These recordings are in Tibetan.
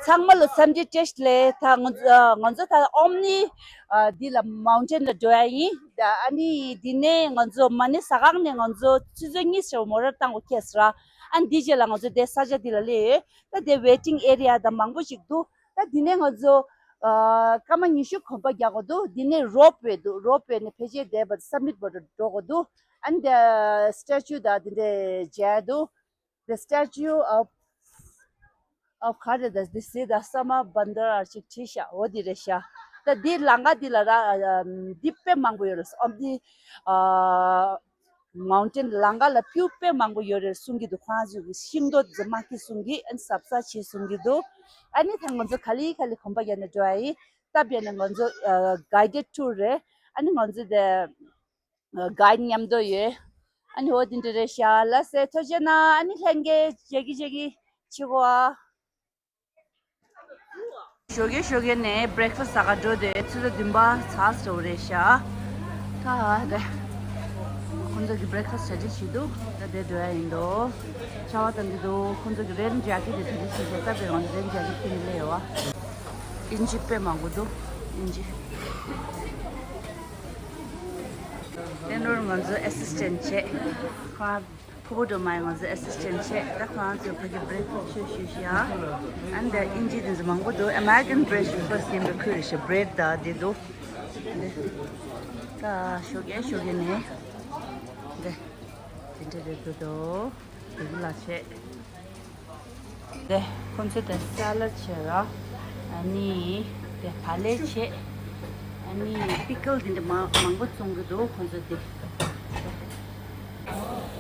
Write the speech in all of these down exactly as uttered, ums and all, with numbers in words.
ཚང་མ་ལ་འཚམས་འདྲི་བཀྲ་ཤིས་བདེ་ལེགས། ད་ང་ཚོ་ཨ་ང་ཚོ་ད་ཨོམ་ནི་ཨ་འདི་ལ་མའུན་ཊེན་ལ་འགྲོ་ཡ་ཡིན། ད་ཨ་ནི་འདི་ནས་ང་ཚོ་མ་ཎི་ཟ་ཁང་ནས་ང་ཚོ་ཆུ་ཚོད་གཉིས་ཙམ་མོ་ཊ་བཏང་དགོས་ཁེལ་སོང་ར། ཨ་ནི་འདི་རྗེས་ལ་ང་ཚོ་དེ་ས་ཆ་འདི་ལ་སླེབས་ཡོད། ད་དེ་ཝེ་ཊིང་ཨེ་རི་ཡ་དང་མང་པོ་ཞིག་འདུག་ད་འདི་ནས་ང་ཚོ་ཨ་སྐར་མ་ཉི་ཤུ་གོམ་པ་རྒྱག་དགོས་འདུག་འདི་ནས་རོབ་ཝེ་འདུག་རོབ་ཝེ་ནས་ཕལ་ཆེར་དེ་བར་སམ་མིཊ་བར་དུ་འགྲོ་དགོས་འདུག་ཨ་ནི་དེ་སི་ཊེ་ཅུ་དང་དེ་འདྲས་མཇལ་འདུག The statue of of ག་རེ་ད་འདི་སི་ད་ས་མ་བན་དར་ཨར་ཅིག་བྲིས་ཤག་འོ་འདི་རེད་ཤག་ད་འདི་ལམ་ཁ་འདི་ལ་ར་འདི་དཔེ་མང་པོ་ཡོད་རེད། ཨོམ་འདི་མའུན་ཊེན་ལམ་ཁ་ལ་བིའུ་དཔེ་མང་པོ་ཡོད་རེད་གསུང་གི་འདུག་ཁོང་ཚོས་ཤིང་ཏོག་འཛིན་མ་ཁི་གསུང་གི་ཨན་ཟབ་ཟབ་བྱེད་གསུང་གི་འདུག་ཨ་ནི་ད་ང་ཚོ་ག་ལེ་ག་ལེ་གོམ་པ་རྒྱག་ནས་འགྲོ་ཡ་ཡིན། སྟབས་ཡག་ནས་ང་ཚོ་གའི་ཌེཌ་ཊུར་རེད། ཨ་ནི་ང་ཚོ་དེ་གའིཌ་མཉམ་དུ་ཡོད། ཨ་ནི་འོ་དེ་འདྲ་རེད་ཤག་ལགས་སེ། ཐུགས་རྗེ་གནང་། ཨ་ནི་ལྷན་རྒྱས་མཇལ་གི་མཇལ་གི་བྱེད་དགོས་ཨ། ཞོགས་ཀས་ཞོགས་ཀས་ནས་བྷི་རེག་ཕ་སི་ཟ་ག་འགྲོ་དེ་ཆུ་ཚོད་བདུན་པ་ཚར་སོང་རེད་ཤག་ད་རེད། ཁོང་ཚོ་གི་བྷི་རེག་ཕ་སི་གྲ་སྒྲིག་བྱེད་འདུག་ད་དེ་འགྲོ་ཡ་ཡིན་འདུག་ཆར་པ་བཏང་གི་འདུག་ཁོང་ཚོ་གི་རེན་ཇེ་ཀེཊ་དེ་གྲ་སྒྲིག་བྱེད་ཤག་ད་དེ་ང་ཚོ་རེན་ཇེ་ཀེཊ་ཁྱེར་ནས་སླེབས་ཡོད་བ། ཨིན་ཇི་དཔེ་མང་པོ་འདུག་ཨིན་ཇི། གླེན་རོལ་ང་ཚོ་ཨེ་སི་སི་ཊེན་ཊི་བྱས། ཁོང་ཕུ་བོ་སྒྲོལ་མ་ཡང་ང་ཚོ་ཨེ་སི་སི་ཊེན་ཊི་བྱས། ད་ཁོང་ཚོས་ཕ་གི་བྷི་རེག་ཕ་སི་ཊི་ཞུ་ཞུ་ཡ། ཨ་ནི་ད་ཨིན་ཇི་དེ་ཚོ་མང་པོ་འདུག་ཨ་མེ་རི་ཀན་བྷི་རེག་ཕ་སི་ཡིན་པའི་ཁུལ་རེད་ཤག་བྷི་རེཌ་ད་དེ་འདུག་ད་ཞོགས་ཀས་ཞོགས་ཀས་ནས་དེ་དེ་འདྲ་རེད་འདུག་དེ་གི་ལ་བྱས། དེ་ཁོང་ཚོས་དེ་ས་ལད་བྱས་ར། ཨ་ནི་དེ་བག་ལེབ་བྱས། ཨ་ནི་པི་ཀལ་དེ་འདྲ་མང་མང་པོ་བཙོང་གི་འདུག་ཁོང་ཚོ་དེ།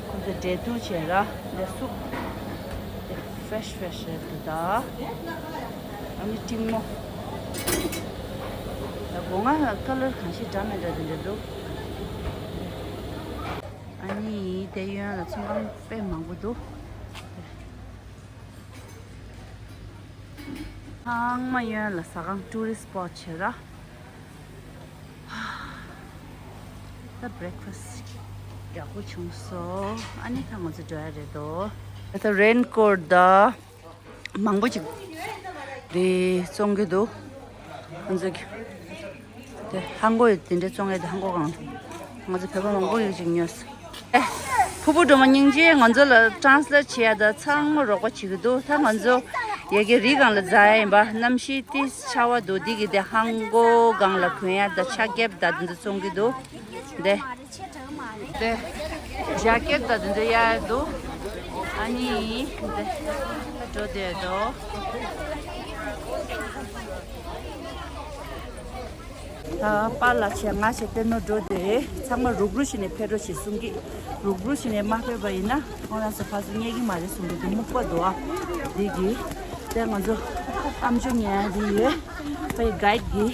ཁོང་ཚོ་འབྲས་ཐུག་བྱས་ར། དེ་སུབ། དེ་ཕི་རེ་ཤི་ཕི་རེ་ཤི་རེད་འདུག་ད། ཨ་ནི་ཀྲིང་མོ། དེ་སྒོ་ང་ལ་ཀ་ལར་གང་ཞིག་འདྲ་མི་འདྲ་དེ་འདྲ་འདུག་ཨ་ནི་དེ་གཡོན་ལ་ཚོང་ཁང་དཔེ་མང་པོ་འདུག་ཚང་མ་གཡོན་ལ་ཟ་ཁང་ཊུ་རི་སི་ཊི་སི་པོ་ཊི་བྱས་ར། ད་བྷི་རེག་ཕ་སི་ཡག་པོ་བྱུང་སོང་། ཨ་ནི་ད་ང་ཚོ་འགྲོ་ཡ་རེད་དོ། ད་རེན་ཀོཊ་ད་མང་པོ་ཅིག་དེ་བཙོང་གི་འདུག་ཁོང་ཚོ་གི་དེ་ཧང་གོ་ཡོད། དེ་འདྲའི་བཙོང་ཡས་དེ་ཧང་གོ་གང་། ང་ཚོ་བོད་པ་མང་པོ་ཡོད་ཅིག་ཉོས། ཨེ། ཕུར་བུ་སྒྲོལ་མ་སྙིང་རྗེ། ང་ཚོ་ལ་ཊ་རན་སི་ལེཊ་བྱེད་ཡ་ད་ཚང་མ་རོགས་པ་བྱེད་ཀྱི་འདུག་ད་ང་ཚོ་ཡ་གི་རི་སྒང་ལ་འཛེག་ཡ་ཡིན་པ། གནམ་གཤིས་ཏིས་ཆར་པ་འདུག་འདི་གི་དེ་ཧང་གོ་སྒང་ལ་གོན་ཡ་ད་ཆ་རྐྱེན་ད་འདི་ཚོ་བཙོང་གི་འདུག་དེ། དེ། ཇེ་ཀེཊ་ད་འདི་འདྲ་གཡར་འདུག་ཨ་ནི་དེ་འགྲོ་བསྡད་འདུག་ད་པཱ་ལགས་བྱས་ང་བྱས་གཏེར་ནོར་འགྲོ་དེ་ཚང་མ་རུག་རུག་བྱས་ནས་ཕེབས་རོགས་བྱེད་གསུང་གི། རུག་རུག་བྱས་ནས་མ་ཕེབས་པ་ཡིན་ན་ཁོང་རང་ཚོ་ཕར་ཚུར་རྙེད་ཀྱི་མ་རེད་གསུང་གི་འདུག་སྨུག་པ་འདུག་ཨ། འདི་གི་དེ་ང་ཚོ་ཨམ་ཅོག་ཉན་ཡ་འདི་ཡོད། ཕ་ཡི་གའིཌ་གི་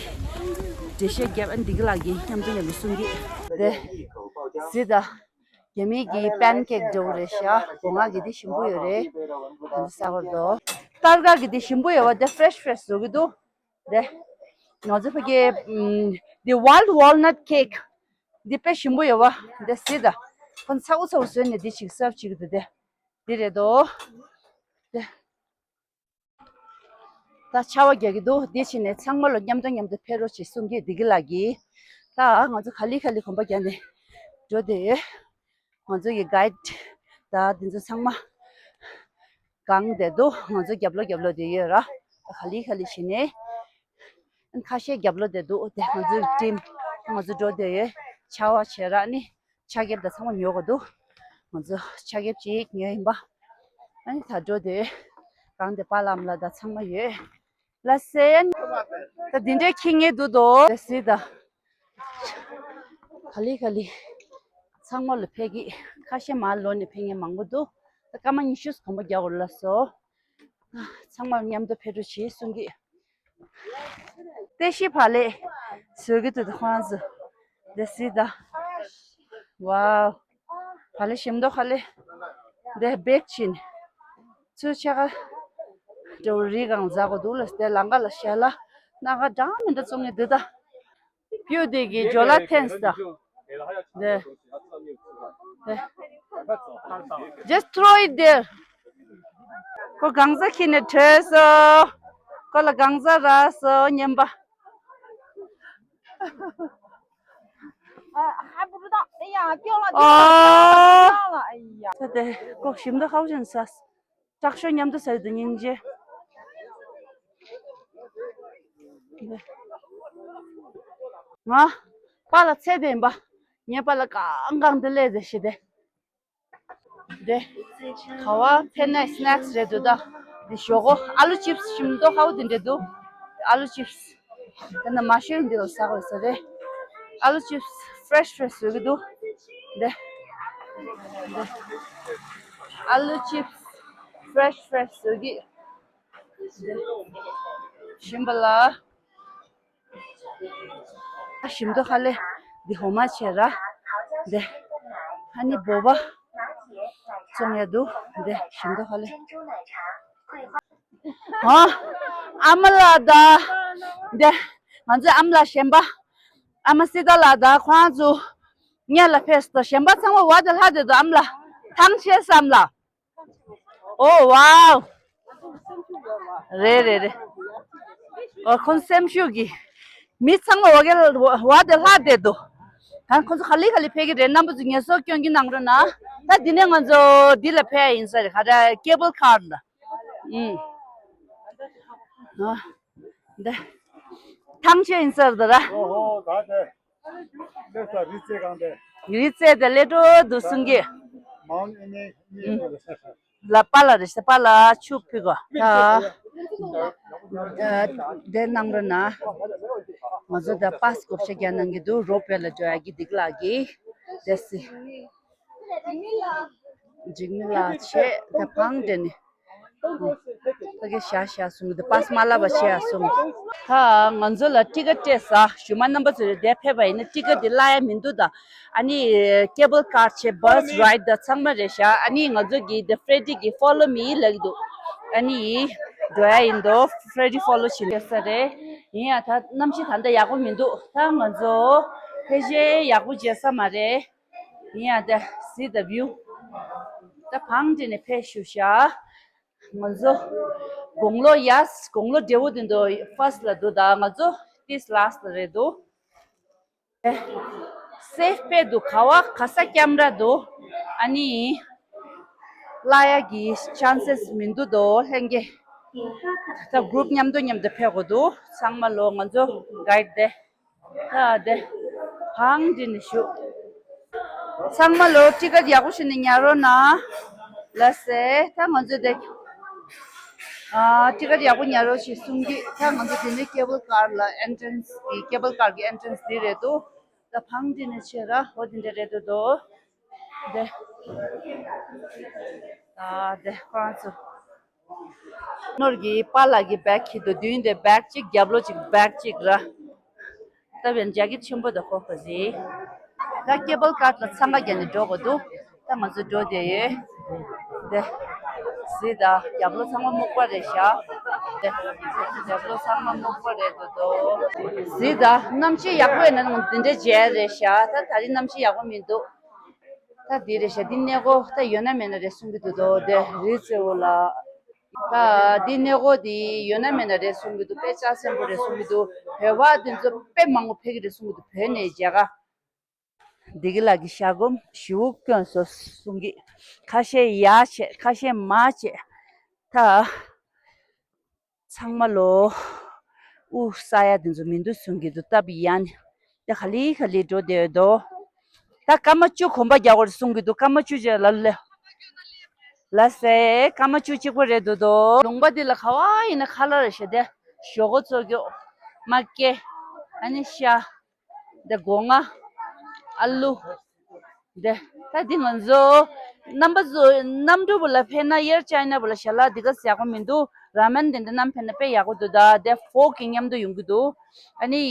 འགྲེལ་བཤད་རྒྱབ། ཨ་འདི་གི་ལགས་ཀྱི་མཉམ་དུ་མཉམ་དུ་གསུང་གི། དེ་ཟི་ད། རྒྱ་མི་གི་པན་ཀེག་འདྲ་བོ་རེད་ཤག་སྒོ་ང་གི་དེ་ཞིམ་པོ་ཡོད་རེད། ང་ཚོ་ཟ་བར་དོ། སྟར་ག་གི་དེ་ཞིམ་པོ་ཡོད་པ་དེ་ཕི་རེ་ཤི་ཕི་རེ་ཤི་བཟོ་གི་འདུག་དེ། ང་ཚོ་ཕ་གི་ཨམ། དེ་ཝའིལ་ཌི་ཝལ་ནཊ་ཀེག་དེ་དཔེ་ཞིམ་པོ་ཡོད་པ། དེ་ཟི་ད། ཁོ་ཚ་བོ་ཚ་བོ་བཟོས་ནས་དེ་ཞིག་སརབ་བྱེད་ཀྱི་འདུག་དེ། དེ་རེད་དོ། དེ། ད་ཆར་པ་རྒྱག་གི་འདུག་འདི་བྱས་ནས་ཚང་མ་ལ་མཉམ་དུ་མཉམ་དུ་ཕེབས་རོགས་བྱེད་གསུང་གི་བདེ་སྐྱིད་ལགས་ཀྱིས། ད་ང་ཚོ་ག་ལེ་ག་ལེ་གོམ་པ་རྒྱག་ནས་འགྲོ་བསྡད་ཡོད། ང་ཚོ་ཡི་གའིཌ་ད་འདི་ཚོ་ཚང་མ་གང་བསྡད་འདུག་ང་ཚོ་རྒྱབ་ལོགས་རྒྱབ་ལོགས་བསྡད་ཡོད་ར། ད་ག་ལེ་ག་ལེ་བྱས་ནས་ཁ་ཤས་རྒྱབ་ལོགས་བསྡད་འདུག་དེ་ང་ཚོའི་ཊིམ་ང་ཚོ་འགྲོ་བསྡད་ཡོད། ཆར་པ་བྱས་ར་ནི། ཆ་རྒྱབ་དང་ཚང་མ་ཉོ་དགོས་འདུག་ང་ཚོ་ཆ་རྒྱབ་ཅིག་ཉོས་ཡིན་པ། ཨ་ནི་ད་འགྲོ་དེ། གང་དེ་པཱ་ལགས་ཨ་མ་ལགས་དང་ཚང་མ་ཡོད། ལགས་སེ། ད་འདི་འདྲའི་ཁྱི་ངན་འདུག་དོ། ལགས་སེ་ད། ག་ལེ་ག་ལེ། ཚང་མ་ལ་ཕེབས་ཀྱི། ཁ་ཤས་མར་ལོག་ནས་ཕེབས་མཁན་མང་པོ་འདུག་ད་སྐར་མ་ཉི་ཤུ་གོམ་པ་རྒྱག་དགོས་ལགས་སོ། ཚང་མ་མཉམ་དུ་ཕེབས་རོགས་བྱེད་གསུང་གི། ཏེ་ཤི་བག་ལེབ་བཟོ་གི་འདུག་ད་ཁོང་ཚོ། དེ་སི་ད། ཝའོ། བག་ལེབ་ཞིམ་མདོག་ཁ་ལེ། དེ་བེག་ཕྱིན། ཚུར་ཆ་ག་འདྲ་བོ་རི་སྒང་འཛེག་དགོས་འདུག་ལ། དེ་ལམ་ཁ་ལ་ཞལ་ལག་སྣ་ཁ་འདྲ་མི་འདྲ་བཙོང་གི་འདུག་ད། བེའུ་དེ་གི་ཇོ་ལ་འཐེན་སོང་། དེ། དེ། Just throw it there. ཁོ་གང་ཟག་ཁྱེར་ནས་བྲོས་སོང་། ཁོ་ལ་གང་ཟག་ར་སོ་སྙམ་པ། ཨ། ཧ་པུ་རུ་དང་། ཨེ་ཡ། ཏིའོ་ལ། ཨོ། ཏིའོ་ལ། ཨེ་ཡ། ད་དེ་ལྐོག་ཞིམ་དུ་ཧའུ་ཅན་ས། དྲག་ཤོས་མཉམ་དུ་ཟེར་དུ་སྙིང་རྗེ། ང་པཱ་ལགས་ཚེ་བརྟན་པ། ངའི་པཱ་ལགས་གང་གང་དུ་སླེབས་ཟེར་ཞེས་ཏེ། དེ་ག་བ་ཕེ་ནའི་སི་ནེག་སི་རེད་འདུག་ད་འདི་ཞོག་གོ། ཨ་ལུ་ཅིབ་སི་ཞིམ་མདོག་ཁ་བོ་དེ་འདྲ་འདུག་ཨ་ལུ་ཅིབ་སི། དེ་ན་མ་ཤོད་འདི་ལ་ཟ་དགོས་ས་རེད། ཨ་ལུ་ཅིབ་སི་ཕེ་རེ་ཤི་ཕེ་རེ་ཤི་བཟོ་གི་འདུག་དེ་དེ་ཨ་ལུ་ཅིབ་སི་ཕེ་རེ་ཤི་ཕེ་རེ་ཤི་བཟོ་གི། ཞིམ་པ་ལ། ཞིམ་མདོག་ཁ་ལེ། འདི་འོ་མ་བྱས་ར། འདི་ཨ་ནི་བོ་བ་བཙོང་ཡ་འདུག་འདི་ཞིམ་མདོག་ཁ་ལེ། ཨ། ཨ་མ་ལགས་དང་། འདི་ང་ཚོའི་ཨ་མ་ལགས་གཞན་པ། ཨ་མ་སི་ཏཱ་ལགས་དང་ཁོང་ཚོ་ངེད་ལ་ཕེབས་སོང་། གཞན་པ་ཚང་མ་བ་དེ་ལྷག་བསྡད་འདུག་ཨ་མ་ལགས། ཐང་ཆད་བསམ་ལ། ཨོ་ཝའོ། རེད་རེད་རེད། ཨོ་ཁོང་སེམས་ཤུགས་ཀྱིས། མི་ཚང་མ་བ་གེ་བ་དེ་ལྷག་བསྡད་འདུག་ད་ཁོང་ཚོ་ག་ལེ་ག་ལེ་ཕེབས་ཀྱི་རེད། རྣམ་པ་ཚོ་ངལ་གསོ་སྐྱོན་གྱི་གནང་རོགས་གནང་། ད་འདི་ནས་ང་ཚོ་འདི་ལ་ཕེབས་ཡིན་ས་རེད། ག་རེ་ཀེ་བལ་ཀར་ལ། ཨུམ། ཨ། འདི། ཐང་ཆད་ཡིན་ས་རེད་ད་ར། ཨོ་ཧོ་ད་དེ། ལེ་ས་རི་རྩེ་གང་དེ། རི་རྩེ་དེ་ལེ་འགྲོ་འདུག་གསུང་གི། མའོན་ཨེ་ནེ་གཉིས་ལ་པཱ་ལགས་རེད་ཤག་པཱ་ལགས་ཆུ་ཕུལ་གོ། ད་དེ་གནང་རོགས་གནང་། ང་ཚོ་ད་པཱ་སི་བགོ་བཤའ་རྒྱག་གནང་གི་འདུག་རོབ་བེ་ལ་འགྲོ་ཡག་གི་འདི་ག་ལགས་ཀྱི། དེ་སི། འཇིགས་མེད་ལགས་བྱས་ད་བང་འདྲེན་ནི། ཕ་གི་ཤ་ཤ་གསུང་གི་འདུག་པཱ་སི་མ་ལབ་པ་བྱས་ཡ་གསུང་། ད་ང་ཚོ་ལ་ཊི་ཀེ་ཊི་སྤྲད་ས། གཞུག་མ་རྣམ་པ་ཚོ་རེ་འདིར་ཕེབས་པ་ཡིན་ན་ཊི་ཀེ་ཊི་འདི་གླ་ཡ་མི་འདུག་ད་ཨ་ནི་ཀེ་བལ་ཀར་བྱས་བྷ་སི་རའིཌ་ད་ཚང་མ་རེད་ཤག་ཨ་ནི་ང་ཚོ་གི་འདི་ཕེ་རེ་ཌི་གི་ཕོ་ལོ་མི་ལབ་ཀྱི་འདུག་ཨ་ནི་འགྲོ་ཡ་ཡིན་འདུག་ཕེ་རེ་ཌི་ཕོ་ལོ་བྱེད་ཡོད་ས་རེད། ཡིན་ཡང་ད་གནམ་གཤིས་ད་ལྟ་ཡག་པོ་མི་འདུག་ད་ང་ཚོ་ཕལ་ཆེར་ཡག་པོ་བྱེད་ས་མ་རེད། ཡིན་ཡང་དེ་see the view། ད་བང་འདི་ནས་ཕེབས་ཞུ་ཤག་ང་ཚོ་དགུང་ལོ་ཡས་དགུང་ལོ་བགྲེས་པོ་དེ་ཚོ་ཕར་སི་ལ་འདུག་ད་ང་ཚོ་ཏིས་ལཱ་སི་ལ་རེད་འདུག་སེབ་དཔེ་འདུག་ག་བ་ག་ས་སྐྱམ་ར་འདུག་ཨ་ནི་གླ་ཡ་གི་ཆན་སེ་སི་མི་འདུག་ད་ལྷན་རྒྱས་ད་གུ་རུབ་མཉམ་དུ་མཉམ་དུ་ཕེབས་དགོས་འདུག་ཚང་མ་ལོ་ང་ཚོ་གའིཌ་དེ། ད་དེ་བང་འདི་ནས་ཞུ། ཚང་མ་ལོ་ཊི་ཀེ་ཊི་ཡག་པོ་བྱས་ནས་ཉར་རོགས་གནང་། ལགས་སེ། ད་ང་ཚོ་དེ་ཨ་ཊི་ཀེ་ཊི་ཡག་པོ་ཉར་རོགས་ཞེས་གསུང་གི། ད་ང་ཚོ་དེ་ནས་ཀེ་བལ་ཀར་ལ་ཨེན་ཊི་རན་སི་གི་ཀེ་བལ་ཀར་གི་ཨེན་ཊི་རན་སི་འདི་རེད་འདུག་ད་བང་འདི་ནས་བྱས་ར་འོ་དེ་འདྲ་རེད་འདུག་དོ། དེ་ད་དེ་ཁོ་རང་ཚོ། ནོར་གྱི་པཱ་ལགས་ཀྱི་བེག་འཁྱེར་འདུག་མདུན་དེ་བེག་གཅིག་རྒྱབ་ལོགས་གཅིག་བེག་གཅིག་ར། ད་བན་ཇེ་ཀེཊ་ཆེན་པོ་དེ་གོན་དགོས་ཟེར། ད་ཀེ་བལ་ཀར་ལ་འཚང་ཁ་བརྒྱབ་ནས་འགྲོ་དགོས་འདུག་ད་ང་ཚོ་འགྲོ་བསྡད་ཡོད། དེ་ཟེར་ད་རྒྱབ་ལོགས་ཚང་མ་སྨུག་པ་རེད་ཤག་དེ་རྒྱབ་ལོགས་ཚང་མ་སྨུག་པ་རེད་འདུག་དོ། ཟེར་ད་གནམ་གཤིས་ཡག་པོ་ཡོད་ན་འདི་འདྲ་མཇལ་རེད་ཤག་ད་ད་རེས་གནམ་གཤིས་ཡག་པོ་མི་འདུག་ད་འདི་རེད་ཤག་འདི་གནས་སྐོར་ད་ཡོད་ན་མེད་ན་རེད་གསུང་གི་འདུག་དོ། དེ་རི་རྩེ་བོ་ལ། ད་འདི་གནས་སྐོར་འདི་ཡོད་ན་མེད་ན་རེད་གསུང་གི་འདུག་དཔེ་ལྕགས་སྲིན་པོ་རེད་གསུང་གི་འདུག་བོད་པ་འདི་ཚོ་དཔེ་མང་པོ་ཕེབས་ཀྱི་རེད་གསུང་གི་འདུག་བོད་ནས་མཇལ་ཁ། བདེ་སྐྱིད་ལགས་ཀྱི་ཞྭ་སྒོམ་ཞེ་པོ་བསྐྱོན་སོང་གསུང་གི། ཁ་ཤས་ཡར་བྱས་ཁ་ཤས་མར་བྱས། ད་ཚང་མ་ལོ་དབུགས་བསགས་ཡ་དེ་ཚོ་མི་འདུག་གསུང་གི་འདུག་སྟབས་ཡག་ནས་དེ་ག་ལེ་ག་ལེ་འགྲོ་བསྡད་ཡོད་དོ། ད་སྐར་མ་བཅུ་གོམ་པ་རྒྱག་དགོས་རེད་གསུང་གི་འདུག་སྐར་མ་བཅུ་རྗེས་ལ་ལེ། ལགས་སེ། སྐར་མ་བཅུ་གཅིག་པོ་རེད་འདུག་དོ། ལུང་པ་འདི་ལ་ག་བ་ཡིན་ན་ཁ་ལག་རེ་བཞེས་ཏེ་ཞོག་ཁོག་བཙོ་རྒྱུ། མ་སྐྱེས། ཨ་ནི་ཤ། འདི་སྒོ་ང་། ཨ་ལུ། འདི་ད་འདི་ང་ཚོ་རྣམ་པ་ཚོ་གནམ་གྲུ་བོ་ལ་ཕེབས་ན་ཨེར་ཅའི་ན་བོ་ལ་ཞལ་ལག་འདི་ག་ཡག་པོ་མི་འདུག་ར་མེན་འདི་འདྲ་བསྣམས་ཕེབས་ན་དཔེ་ཡག་པོ་འདུག་ད་འདི་ཕོག་གི་མཉམ་དུ་ཡོང་གི་འདུག་ཨ་ནི་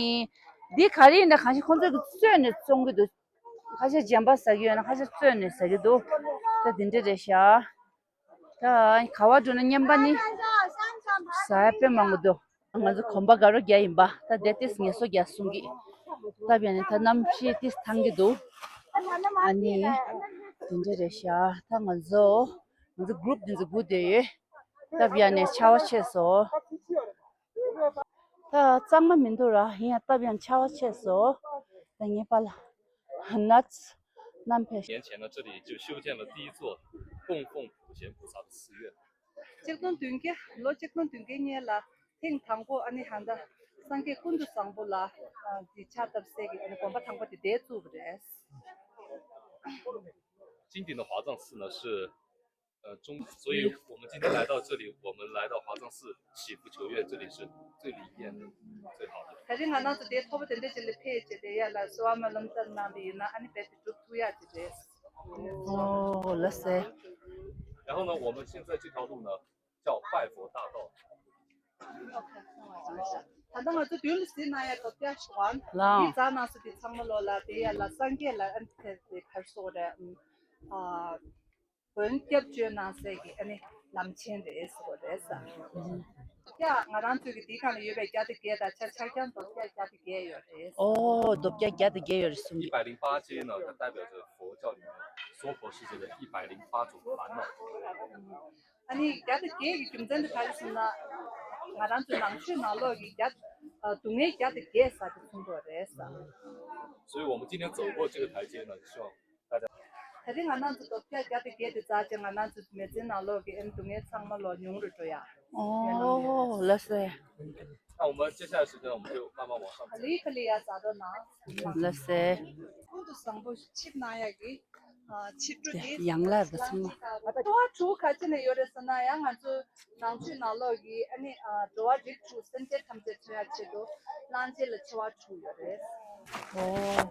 འདི་ག་རེ་ཡིན་ན་གང་ཞིག་ཁོང་ཚོ་གི་བཙོས་ནས་བཙོང་གི་འདུག་ཁ་ཤས་རྗེན་པ་ཟ་གི་ཡོད་ན་ཁ་ཤས་བཙོས་ནས་ཟ་གི་འདུག་ད་འདི་འདྲ་རེད་ཤག་ད་ག་བ་འགྲོ་ན་རྔན་པ་ནི་ཟ་ཡ་དཔེ་མང་པོ་འདུག་ང་ཚོ་གོམ་པ་དགའ་རོགས་རྒྱག་ཡིན་པ། ད་དེ་ཏིས་ངལ་གསོ་རྒྱག་གསུང་གི། ད་བྱས་ནས་ད་གནམ་གཤིས་ཏིས་ཐང་གི་འདུག་ཨ་ནི་དེ་འདྲ་རེད་ཤག་ད་ང་ཚོ་ང་ཚོ་གུ་རུབ་འདི་ཚོ་སྒུག་བསྡད་ཡོད། ད་བྱས་ནས་ཆར་པ་ཆད་སོང་། ད་གཙང་མ་མི་འདུག་ར། ཡིན་ཡང་སྟབས་ཡང་ཆེ་བ་ཆེ་སོང་། ད་ངའི་པཱ་ལགས་ནགས་ནམ་ཕེ། 年前呢，这里就修建了第一座供奉普贤菩萨的寺院。 ཆིག་སྟོང་བདུན་བརྒྱ། ལོ་ཆིག་སྟོང་བདུན་བརྒྱ་སྔོན་ལ་ཐེངས་དང་པོ་ཨ་ནི་ཧན་ད་སངས་རྒྱས་ཀུན་ཏུ་བཟང་པོ་ལ་ཨ་འདི་ཕྱག་བཏབ་སའི་གི་ཨ་ནི་དགོན་པ་དང་པོ་དེ་དེ་བཙུགས་པ་རེད། 经典的华藏寺呢是，呃，中，所以我们今天来到这里，我们来到华藏寺祈福求愿，这里是最灵验的、最好的。 ད་རིང་ང་རང་ཚོ་དེ་ཐོག་པ་དེ་འདྲ་ཅིག་ལ་ཕེབས་བྱས་དེ་ཡ་ལ་གསོལ་བ་སྨོན་ལམ་བཏབ་གནང་དེ་ཡིན་ན་ཨ་ནི་རྦད་དེ་འགྲུབ་ཐུབ་ཡག་ཅིག་རེད། ཨོ་ལགས་སེ། 然后呢，我们现在这条路呢，叫拜佛大道。 ད་ལྟ་ང་ཚོ་མདུན་ལ་གཟིགས་གནང་ཡ་རྡོ་བརྒྱ་ཞུ་བ། ལའང་། འདི་འཛེགས་གནང་སོང་། འདི་ཚང་མ་ལོ་ལ་དེ་ཡ་ལ་སངས་རྒྱས་ལ་ཨ་ནི་དེ་དེ་གར་སོགས་རེད། ཨ་མགོན་སྐྱབས་བཅོལ་གནང་སའི་གི་ཨ་ནི་ལམ་ཆེན་རེད་ཟེར་བ་རེད་ས། ཡ་ང་རང་ཚོའི་གི་འདི་སྒང་ལ་ཡོད་པའི་བརྒྱ་དང་བརྒྱད་དང་ཆ་ཆ་རྐྱང་རྡོ་བརྒྱ་བརྒྱ་དང་བརྒྱད་ཡོད་རེད། ཨོ་རྡོ་བརྒྱ་བརྒྱ་དང་བརྒྱད་ཡོད་རེད་གསུང་གི། 一百零八阶呢，它代表着佛教里面娑婆世界的一百零八种烦恼。 ཨ་ནི་བརྒྱ་དང་བརྒྱད་ཀྱི་རྒྱུ་མཚན་དེ་ག་རེ་ཟེར་ན། ང་རང་ཚོའི་ནང་ཆོས་ནང་ལོགས་ཀྱི་བརྒྱ་ཨ་སྡུག་བསྔལ་བརྒྱ་དང་བརྒྱད་ཟེར་དེ་མཚོན་གྱི་རེད་ས། 所以我们今天走过这个台阶呢，希望大家 ད་རིང་ང་རང་ཚོ་རྡོ་བརྒྱ་བརྒྱ་དང་བརྒྱད་དེ་འཛེགས་བྱས་ང་རང་ཚོའི་མི་ཚེའི་ནང་ལོགས་ཀྱི་ཨ་ནི་སྡུག་བསྔལ་ཚང་མ་ལོ་ཉུང་རུ་འགྲོ་ཡ། ཨོ་ལགས་སེ། 那我们接下来时间我们就慢慢往上走。 ག་ལེ་ག་ལེ་ཡ་འཛེགས་རོགས་གནང་། ལགས་སེ། ཀུན་ཏུ་བཟང་པོ་ཆིབས་གནང་ཡ་གི་ཨ་ཕྱི་དྲོ་དེ་ཡང་ལ་ར་ཚང་མ། ལྟོ་བ་དྲུག་ག་ཅི་ནས་ཡོད་རེད་ཟེར་ན་ཡང་ང་ཚོའི་ནང་ཆོས་ནང་ལོགས་ཀྱི་ཨ་ནི་ཨ་འགྲོ་བ་རིགས་དྲུག་སེམས་ཅན་ཐམས་ཅད་འཚོ་ཡ་ཆེད་དུ་གླང་ཆེན་ལ་མཆེ་བ་དྲུག་ཡོད་རེད། ཨོ།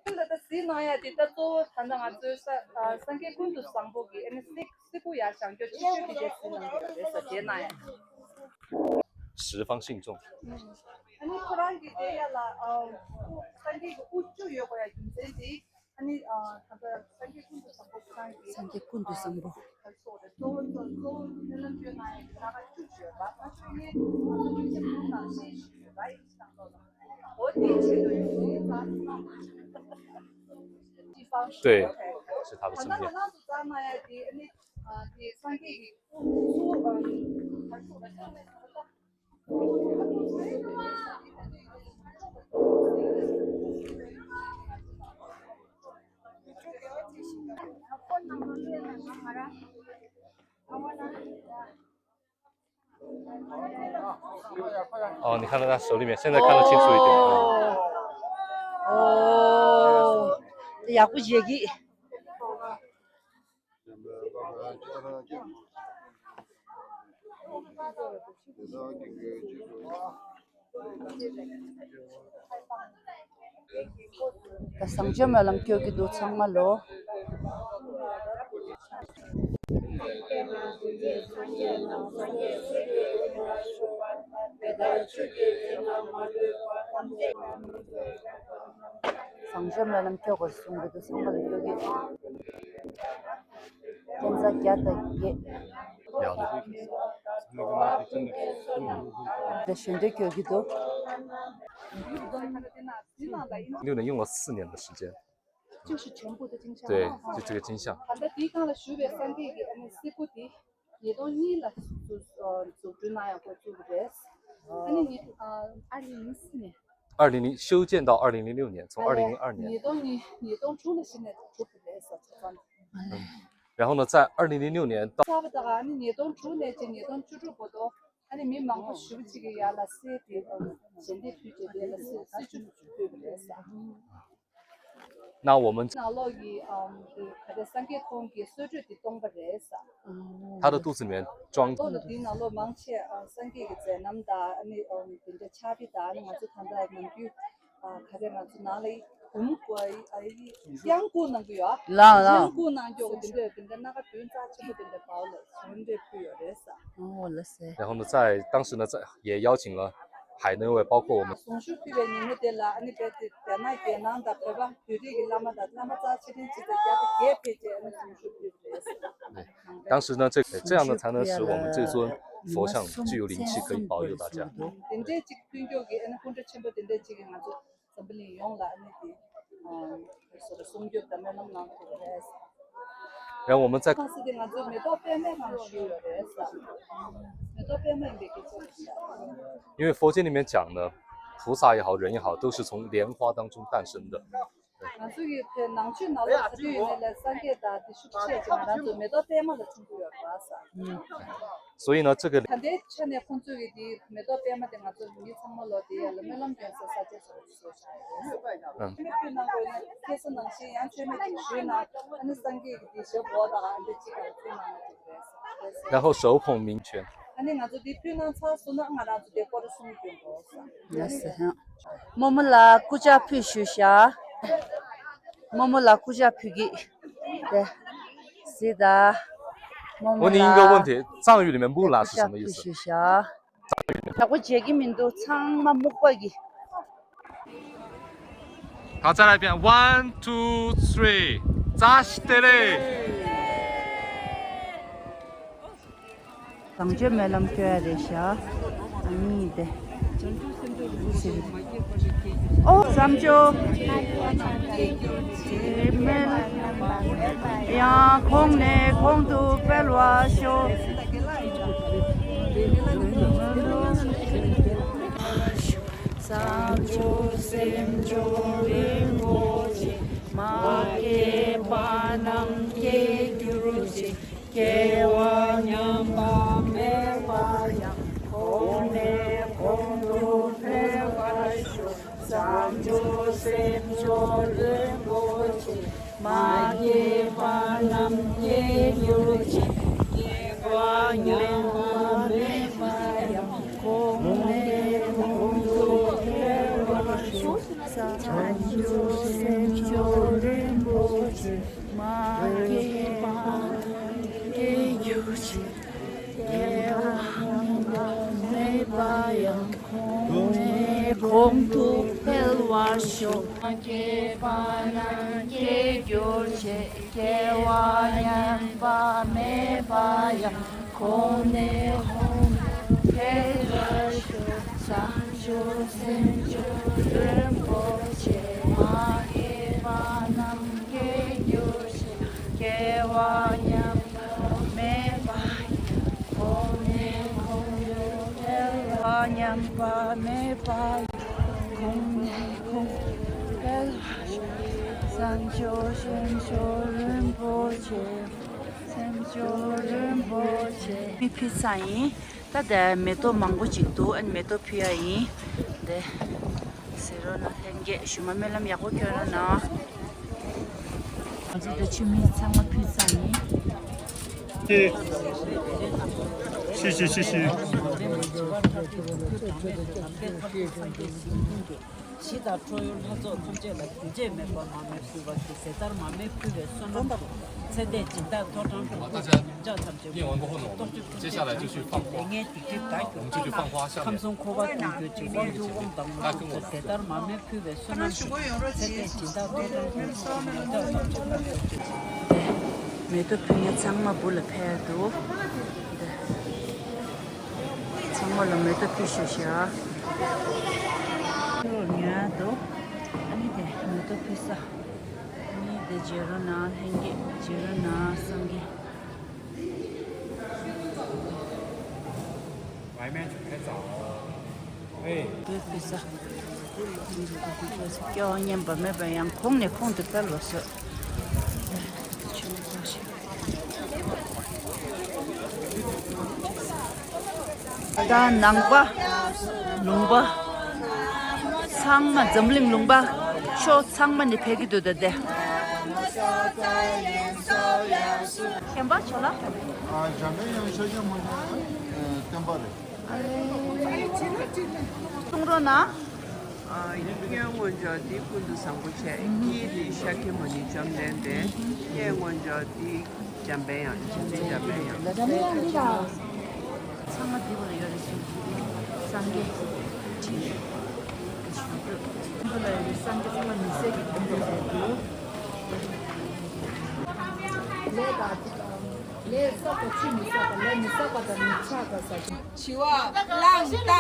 ད་ལྟ་གཟིགས་གནང་ཡ་དེ་ད་གཙོ་བོ་ད་ལྟ་ང་ཚོའི་ས་ཨ་སངས་རྒྱས་ཀུན་ཏུ་བཟང་པོ་གི་ཨ་ནི་སི་སི་ཀུ་ཡ་བཞེངས་རྒྱུ་ཆེ་ཤོས་དེ་འདྲ་གཟིགས་གནང་གི་ཡོད་རེད་ས། དེ་གནང་ཡ། 十方信众。 ཨ་ནི་ཁོ་རང་གི་དེ་ཡ་ལ་ཨ་སངས་རྒྱས་ཀྱི་དབུ་བཅུ་ཡོད་དགོས་ཡ་རྒྱུ་མཚན་དེ་ཨ་ནི་ཨ་ད་ལྟ་སངས་རྒྱས་ཀུན་ཏུ་བཟང་པོ་ཁོ་རང་གི་སངས་རྒྱས་ཀུན་ཏུ་བཟང་པོ། ག་སོགས་རེད། གཙོ་བོ་གཙོ་གཙོ་བོ་སྨོན་ལམ་བརྗོད་གནང་ཡ་གི་ལྷ་ཁང་བཅུ་ཡོད་པ། ད་ཆོས་ཉན་ང་ཚོ་སྤུན་མཆེད་གུང་ནང་ཤེས་ཞུ་ཡོད་པ་ཡིན་ཙང་ལོ་ལ། འོ་དེའི་ཆེད་དུ་ཡོང་ངེས་ཙང་། 对，是他的圣殿。 ད་ང་རང་ཚོ་ཙང་མ་ཡ་དེ་ཨ་ནི་ཨ་དེ་སངས་རྒྱས་ཀྱི་གཙོ་བོ་ཨ་ནི་ག་སོགས་རེད། 哦，你看到他手里面，现在看得清楚一点。哦，哦，ཡག་པོ་བྱེད་ཀྱི། ད་བཟང་སྤྱོད་སྨོན་ལམ་སྐྱོར་གྱི་འདུག་ཚང་མ་ལོ། བཟང་སྤྱོད་སྨོན་ལམ་སྐྱོར་དགོས་གསུང་གི་འདུག་ཚང་མ་ལ་སྐྱོར་གྱི། ཁྱེད་ཚ་བརྒྱ་དང་བརྒྱད། དེ་ཞལ་འདོན་སྐྱོར་གྱི་འདུག 六年用了四年的时间。 就是全部的金像。 对，就这个金像。 ད་ལྟ་དེའི་སྒང་ལ་བཞུགས་པའི་སངས་རྒྱས་ཀྱི་ཨ་ནི་སི་ཀུ་དེ་ཉིས་སྟོང་གཉིས་ལ་འཛུགས་འཛུགས་སྐྲུན་གནང་ཡག་གོ་བཙུགས་པ་རེད། ཨ་ནི་ཉིས་ཨ་ཨ་ནི་ཉིས་སི་ནས། 二零零修建到二零零六年，从二零零二年。 ཉིས་སྟོང་གཉིས་ཉིས་སྟོང་དྲུག་ལ་གཞི་ནས་གྲུབ་པ་རེད་ཟེར་ཚོད་ཙམ། 然后呢，在二零零六年到 ཚར་བ་དང་ཨ་ནི་ཉིས་སྟོང་དྲུག་ནས་ཅིག་ཉིས་སྟོང་བཅུ་དྲུག་བར་དུ་ཨ་ནི་མི་མང་པོ་ཞེ་པོ་ཅིག་གིས་ཡར་ལ་གསེར་དེ་ཞལ་འདེབས་ཕུལ་བྱས་དེ་ལ་གསེར་གསེར་ཆུ་ཕུལ་བ་རེད་ཟེར། 那我们 ནང་ལོགས་ཀྱི་ཨམ་དེ་ག་རེ་སངས་རྒྱས་ཁོང་གི་གསོལ་མགྲོན་དེ་སྟོང་པ་རེད་ཟེར། 他的肚子里面装 ལོགས་ལ་དེའི་ནང་ལོགས་མང་ཆེ་ཨ་སངས་རྒྱས་ཀྱི་མཛད་རྣམ་དང་ཨ་ནི་ཨམ་དེ་འདྲ་ཕྱག་དཔེ་དང་ཨ་ནི་ང་ཚོ་ད་ལྟ་ནམ་རྒྱུན་ཨ་ག་རེ་ང་ཚོ་ནང་ལ་གུམ་གོ་ཨ་ཨ་དབྱངས་བསྐུར་གནང་གི་ཡོད། ལགས་ལགས། དབྱངས་བསྐུར་གནང་ཀྱོག་གི་དེ་འདྲ་དེ་འདྲ་སྣ་ཁ་བདུན་རྩ་ཆེན་པོ་དེ་འདྲ་བའོ་ལ་གསོལ་མགྲོན་ཕུལ་ཡོད་རེད་ཟེར། ཨོ་ལགས་སེ། 然后呢，在当时呢，在也邀请了海内外，包括我们 གསུང་ཆོས་ཕུལ་བའི་ཉིན་མོ་དེ་ལ་ཨ་ནི་རྦད་དེ་རྒྱ་ནག་རྒྱལ་ནང་དང་བོད་པ་བོད་རིགས་ཀྱི་བླ་མ་དང་བླ་མ་རྩ་ཆེ་ཕྲན་ཅིག་དང་བརྒྱ་དང་བརྒྱད་ཕེབས་བྱས་ཨ་ནི་གསུང་ཆོས་ཕུལ་བ་རེད་ཟེར། 当时呢，这这样呢，才能使我们这尊佛像具有灵气，可以保佑大家。 དེ་འདྲས་ཅིག་ཕུལ་ཀྱོག་གི་ཨ་ནི་སྐུ་འདྲ་ཆེན་པོ་དེ་འདྲས་ཅིག་གིས་ང་ཚོ་འཛམ་བུ་གླིང་ཡོངས་ལ་ཨ་ནི་དེ་ཨ་སོ་སོ་སྲུང་སྐྱོབ་དང་སྨོན་ལམ་གནང་ཐུབ་པ་རེད། 然后我们在 ཁང་སི་དེ་ང་ཚོའི་མེ་ཏོག་པད་མའི་ངང་བཞུགས་ཡོད་རེད་ཟེར། མེ་ ལོ་པད་མ་ཡིན་པའི་སྐད་ཆ་རེད་ཤག 因为佛经里面讲呢，菩萨也好，人也好，都是从莲花当中诞生的。 ང་ཚོ་གི་དེ་ནང་ཆོས་ནང་ལོགས་ག་དུས་ཡིན་ནའི་ལས་སངས་རྒྱས་དང་དེ་ཤུགས་ཆེ་ཅིག་ང་རང་ཚོ་མེ་ཏོག་པད་མ་ལ་འཁྲུངས་ཀྱི་ཡོད་རེད་པ་ས། 所以呢，这个 ད་ལྟའི་ཆ་ནས་ཁོང་ཚོ་གི་དེ་མེ་ཏོག་པད་མ་དེ་ང་ཚོ་མི་ཚང་མ་ལོ་དེ་ཡ་ལ་སྨོན་ལམ་སྐྱོན་ས་ས་ཆ་སོགས་སུ་བཟོས་བཞག་ཡོད། ཨང་། མཆོད་མེ་ཕུལ་གནང་དགོས་ན་ཁ་སང་ནང་བཞིན་ཡང་མཆོད་མེ་ཅིག་ཞུས་ན་ཨ་ནི་སངས་རྒྱས་ཀྱི་དེ་ཞབས་འོག་དང་ཨ་འདི་གཅིག་ག་ལ་ཕུལ་གནང་ན་འགྲིག་རེད་ས། 然后手捧名圈。 ཨ་ནི་ང་ཚོ་དེ་ཕུལ་གནང་ཚར་སོང་ན་ང་རང་ཚོ་དེ་སྐོར་གསུམ་སྐྱོན་དགོས་ས། ལགས་སོ། རྨོ་མོ་ལ་སྐུ་ཕྱག་ཕུལ་ཞུ་ཤག་རྨོ་མོ་ལ་སྐུ་ཕྱག་ཕུལ་གི། དེ། སི་ད། རྨོ་མོ་ལ། 问你一个问题，藏语里面木兰是什么意思？ སྐུ་ཕྱག་ཕུལ་ཞུ་ཤག་ཡག་པོ་མཇལ་གི་མི་འདུག་ཚང་མ་སྨུག་པ་གི། ད་ཚར་ལ་ཕན། One, two, three. 扎西德勒། བཟང་སྤྱོད་སྨོན་ལམ་སྐྱོ་ཡ་རེད་ཤག་ཨ་ནི་དེ། ཨོ་བཟང་སྤྱོད། ཡང་གོང་ནས་གོང་དུ་འཕེལ་བར་ཤོག་བཟང་སྤྱོད་སེམས་མཆོག་རིན་པོ་ཆེ། མ་སྐྱེས་པ་རྣམས་སྐྱེ་གྱུར་ཅིག་སྐྱེ་བ་ཉམས་པ་མེད་པ་ཡང་། གོང་ནས་གོང་དུ་འཕེལ་བར་ཤོག་བཟང་སྤྱོད་སེམས་མཆོག་རིན་པོ་ཆེ། མ་སྐྱེས་པ་རྣམས་སྐྱེ་གྱུར་ཅིག་སྐྱེ་བ་ཉམས་པ་མེད་པ་ཡང་། གོང་ནས་གོང་དུ་འཕེལ་བར་ཤོག་བཟང་སྤྱོད་སེམས་མཆོག་རིན་པོ་ཆེ། མ་སྐྱེས་པ་སྐྱེ་གྱུར་ཅིག་སྐྱེ་བ་མེད་པ་ཡང་། གོང་ནས་གོང་དུ་འཕེལ་བར་ཤོག་སྐྱེས་པ་རྣམས་སྐྱེ་གྱུར་ཅིག་སྐྱེ་བ་ཉམས་པ་མེད་པ་ཡང་། གོང་ནས་གོང་དུ་འཕེལ་བར་ཤོག་བཟང་སྤྱོད་སེམས་མཆོག་རིན་པོ་ཆེ། མ་སྐྱེས་པ་རྣམས་སྐྱེ་གྱུར་ཅིག་སྐྱེ་བ་ཉམས་པ་མེད་པ་ཡང་། གོང་ནས་གོང་དུ་འཕེལ་བ་ཉམས་པ་མེད་པ་ཡང་། གོང་ནས་གོང་དུ་འཕེལ་བ་བཟང་སྤྱོད་སེམས་མཆོག་རིན་པོ་ཆེ། སེམས་མཆོག་རིན་པོ་ཆེ། མི་ཕུལ་ཚར་ཡིན། ད་དེ་མེ་ཏོག་མང་པོ་ཅིག་འདུག་ཨ་ནི་མེ་ཏོག་ཕུལ་ཡ་ཡིན། དེ། ཟེར་རོགས་གནང་། ལྷན་རྒྱས་ཞུ་མ་སྨོན་ལམ་ཡག་པོ་སྐྱོན་རོགས་གནང་། ང་ཚོ་ད་ཆུ་མིག་ཚང་མ་ཕུལ་ཚར་ཡིན། 谢谢，谢谢。 ཞི་དང་ཁྲོ་ཡུལ་ལྷ་ཚོགས་ཐམས་ཅད་ལ་རྒྱུན་ཆད་མེད་པར་མར་མེ་ཕུལ་བ་དེ་ཟས་མཐར་མར་མེ་ཕུལ་བའི་བསོད་ནམས་དང་། ཚེ་འདས་སྦྱིན་བདག་ཐོག་དྲངས་ཕུལ་བའི་ཉམས་ཆག་ཐམས་ཅད་ཉེ་བར་མགོན་པོ་ནོར་བུ། རྟོག་ཞིབ་ཐུགས་རྗེ་ཆེ་ཞུ། ལས་ངན་སྡིག་སྒྲིབ་དག་གྱུར་ཅིག་ཁམས་གསུམ་འཁོར་བ་དོན་བསྡུ་ཅིག་དབང་སྒྱུར་དབང་དང་དངོས་གྲུབ་ཀྱི་ཟས་མཐར་མར་མེ་ཕུལ་བའི་བསོད་ནམས་ཀྱིས་ཚེ་འདས་སྦྱིན་བདག་ཐོག་དྲངས་ཕུལ་བའི་ཉམས་ཆག་ཐམས་ཅད་དག་གྱུར་ཅིག་མེ་ཏོག་ཕུལ་མཁན་ཚང་མ་སྦུག་ལ་ཕེབས་འདུག་ཚང་མ་ལ་མེ་ཏོག་ཕུལ་ཤོག་ཤག་ཉལ་འདུག་ཨ་ནི་དེ་མེ་ཏོག་ཕུལ་ས། ཨ་ནི་དེ་བརྗེད་རོགས་གནང་། ལྷན་རྒྱས་བརྗེད་རོགས་གནང་། སངས་རྒྱས། མེ་ཏོག་ཕུལ་ས། སྐྱེ་བ་ཉམས་པ་མེད་པ་ཡང་། གོང་ནས་གོང་དུ་འཕེལ་བར་ཤོག་ད་ནང་པ། ལུང་པ། ཚང་མ་འཛམ་གླིང་ལུང་པ་ཕྱོགས་ཚང་མ་ནས་ཕེབས་ཀྱི་འདུག་ད་དེ། གཞན་པ་ཆོག་ལ། ཨ། འཇམ་པའི་དབྱངས་ཤཱཀྱ་མུ་ནེ་བསྟན་པ་རེད། གསུང་རོགས་གནང་། ཨ། སྔོན་མངོན་བརྗོད་འདི་ཀུན་ཏུ་བཟང་པོ་བྱས། དཀྱིལ་འདི་ཤཱཀྱ་མུ་ནེ་བཅོམ་ལྡན་འདས། སྙན་མངོན་བརྗོད་འདི་འཇམ་པའི་དབྱངས། འཇམ་པའི་དབྱངས། ཚང་མ་འདི་བར་ཡོད་རེད་ཟེར་གྱི་འདུག་སངས་རྒྱས་ཁྲི་ཞུ་འདུག་འདི་ལ་ཡོད་རེད། སངས་རྒྱས་ཚང་མ་མི་ཟད་ཀྱི་དོན་དུ་རེད་འདུག་ལས་དང་ལས་བསགས་པ་ཆུད་མི་ཟ་བ། ལས་མི་བསགས་པ་དང་མི་ཆགས་པ་ཟ། བྱི་བ་གླང་རྟ་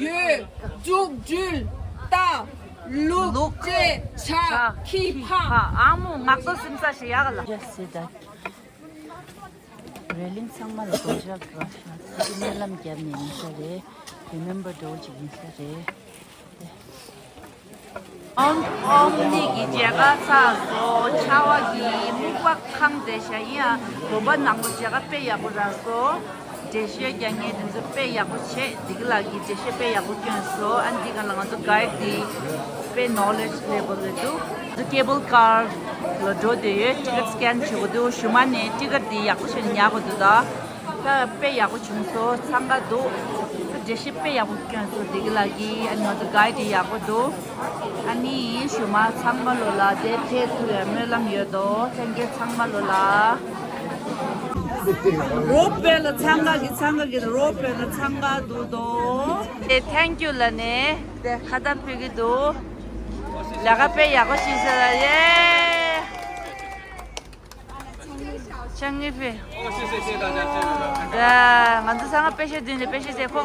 ཡོས་འབྲུག་སྦྲུལ་རྟ་ལུག་ལྕེ་བྱ་ཁྱི་ཕག་ཨ་མོ་ངག་ཏོ་སིམ་ས་ཞེ་ཡག་ལ། ཡ་སི་ད། རེ་ལིང་ཚང་མ་ལ་གོ་ཞབས་རོགས་ཞུ། དེ་སྨོན་ལམ་བརྒྱབ་ནས་ཡིན་ས་རེད། རི་མེམ་བར་འགྲོ་ཅིག་ཡིན་ས་རེད། ཨོམ་ཨོམ་གཉིས་ཀྱི་མཇལ་ཁ་ཚར་སོང་། ཆར་པ་གིས་སྨུག་པ་གང་བསྡད་ཤག་ཡིན་ཡང་དགོན་པ་ནང་ལོགས་མཇལ་ཁ་དཔེ་ཡག་པོ་རག་སོང་། འགྲེལ་བཤད་རྒྱག་མཁན་དེ་ཚོ་དཔེ་ཡག་པོ་བྱས། བདེ་སྐྱིད་ལགས་ཀྱིས་འགྲེལ་བཤད་དཔེ་ཡག་པོ་བསྐྱོན་སོང་། ཨ་ནི་འདི་ག་ལ་ང་ཚོ་གའིཌ་དེ་དཔེ་ནོ་ལེཇ་ལེ་བལ་རེད་འདུག་ང་ཚོ་ཀེ་བལ་ཀར་ལ་འགྲོ་བསྡད་ཡོད། ཊི་ཀེཊ་སི་ཀེན་བྱེད་དགོས་འདུག་གཞུག་མ་ནས་ཊི་ཀེཊ་དེ་ཡག་པོ་བྱས་ནས་ཉར་དགོས་འདུག་ད་ད་དཔེ་ཡག་པོ་བྱུང་སོང་། འཚང་ཁ་འདུག་ད་འགྲེལ་བཤད་དཔེ་ཡག་པོ་བསྐྱོན་སོང་། བདེ་སྐྱིད་ལགས་ཀྱིས། ཨ་ནི་ང་ཚོ་གའིཌ་དེ་ཡག་པོ་འདུག་ཨ་ནི་གཞུག་མ་ཚང་མ་ལོ་ལ་དེ་ཕེབས་ཐུབ་པའི་སྨོན་ལམ་ཡོད་དོ། ལྷན་རྒྱས་ཚང་མ་ལོ་ལ། རོ་པེ་ལ་འཚང་ཁ་གི་འཚང་ཁ་གི་རོ་པེ་ལ་འཚང་ཁ་འདུག་དོ། དེ་ཐེང་ཀྱུ་ལ་ནས་དེ་ཁ་བཏབ་ཕུལ་གི་འདུག་ལས་ཀ་དཔེ་ཡག་པོ་བྱས་ཟེར་ཡེ། ཆང་གི་ཕེ། ད་ང་ཚོ་ཚང་མ་པེ་ཤེ་བདུན་ནས་པེ་ཤེ་ཟེར་ཁོ།